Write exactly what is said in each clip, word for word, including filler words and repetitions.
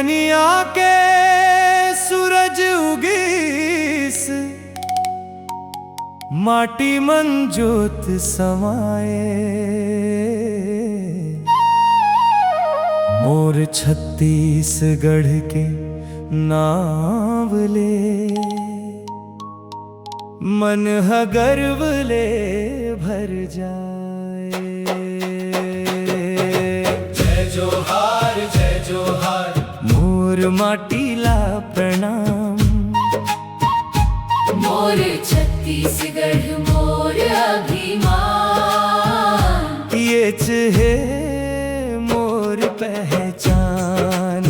निया के सूरज उगिस, माटी मन जोत समाए। मोर छत्तीसगढ़ के नाव ले मन ह गर्व ले भर जाए। जय जोहार, जय जोहार, मोर माटी ला प्रणाम। मोर छत्तीसगढ़ मोर अभिमान। येच हे मोर पहचान।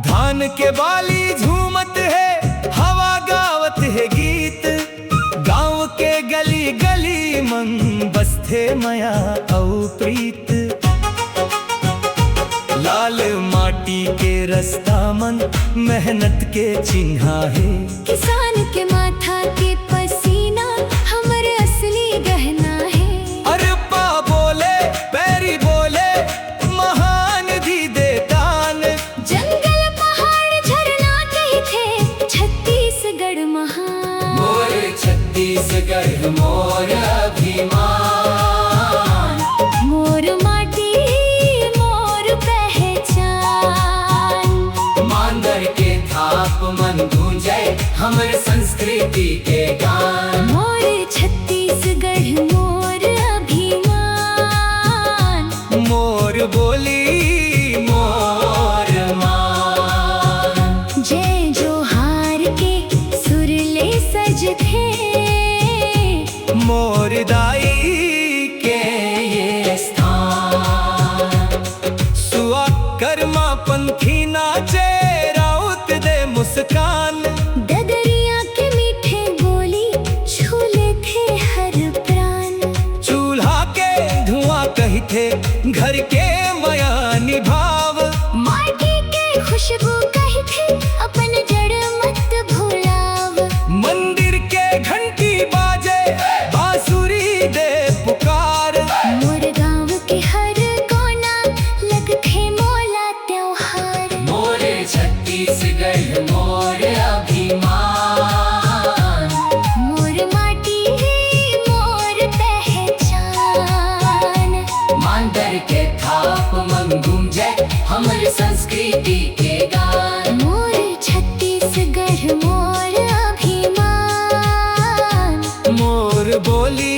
धान के बाली झूमत हे, हवा गावत हे गीत। गांव के गली गली मन बसथे मया अउ प्रीत। लाल माटी के रस्ता मन मेहनत के चिन्हा हे। किसान के माथा के पसीना हमर असली गहना हे। अरपा बोले, पैरी बोले, महान दीदी दान। जंगल, पहाड़, झरना कहिथे छत्तीसगढ़ महान। मोर छत्तीसगढ़ मोर अभिमान। मोर माटी मोर पहचान। मांदर के थाप मन गूंजे हमर संस्कृति के गान। मोर छत्तीसगढ़ मोर अभिमान। मोर बोली मोर मान। जय जोहार के सुर ले सजथे। मोर दाई के ये स्थान। सुआ करमा पंथी नाचे, राउत दे मुस्कान। ददरिया के मीठे बोली छू लेथे हर प्राण। चूल्हा के धुआं कहिथे घर के मया निभाव। माटी के खुशबू कहिथे अपन जड़ मत भुलाव। मंदिर के घंटी बाजे, बांसुरी दे पुकार। मोर गांव के हर कोना लगथे मोला त्योहार। मोर छत्तीसगढ़ मोर अभिमान। मोर माटी मोर पहचान। मांदर के थाप मन गूंजे हमर संस्कृति के गान। मोर छत्तीसगढ़ मोर अभिमान। मोर बोली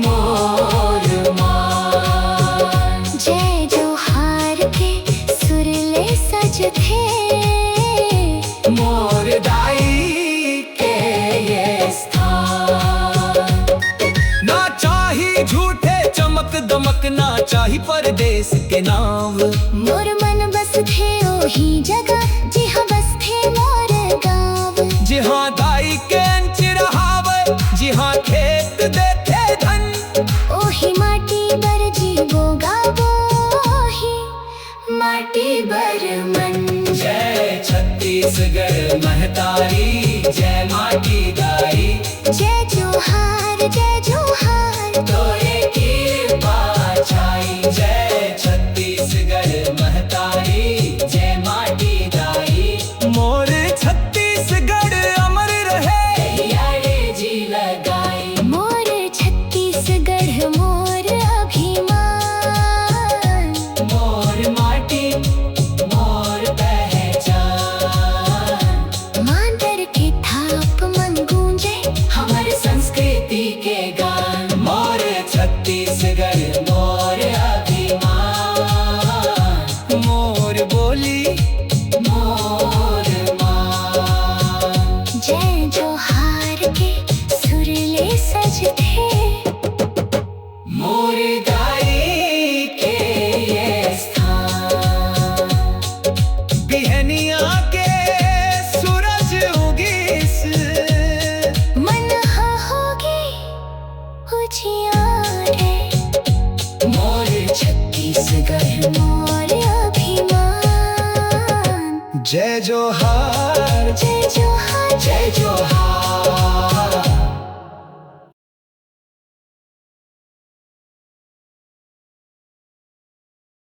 मोर मान। जय जोहार के सुर ले सजथे। मोर दाई के ये स्थान। ना चाही झूठे चमक दमक, ना चाही परदेस के नाव। मोर मन बसथे ओही जगह, जिहां बसथे मोर गांव। जिहां दाई के अंच रहावय, जिहां खेत देथे धन। ओही माटी बर जीबो गाबो, ओही माटी बर मन। जय छत्तीसगढ़ महतारी, जय माटी दाई। जय जोहार, जय जोहार। तोरे किरपा छाई। जय छत्तीसगढ़ महतारी, जय माटी दाई। मोर छत्तीसगढ़ अमर रहे। यारे जी लगाई। मोर छत्तीसगढ़ मोर अभिमान। मोर माटी मोर पहचान। मांदर के थाप मन गूंजे हमर संस्कृति के गान। मोर छत्तीसगढ़ मोर अभिमान। मोर बोली मोर मान। जय जोहार के सुर ले सजथे। मोर दाई के ये स्थान। बिहनिया के सूरज उगिस। मन ह होगे उजियारे। मोर छत्तीसगढ़ मोर अभिमान। जय जोहार। जय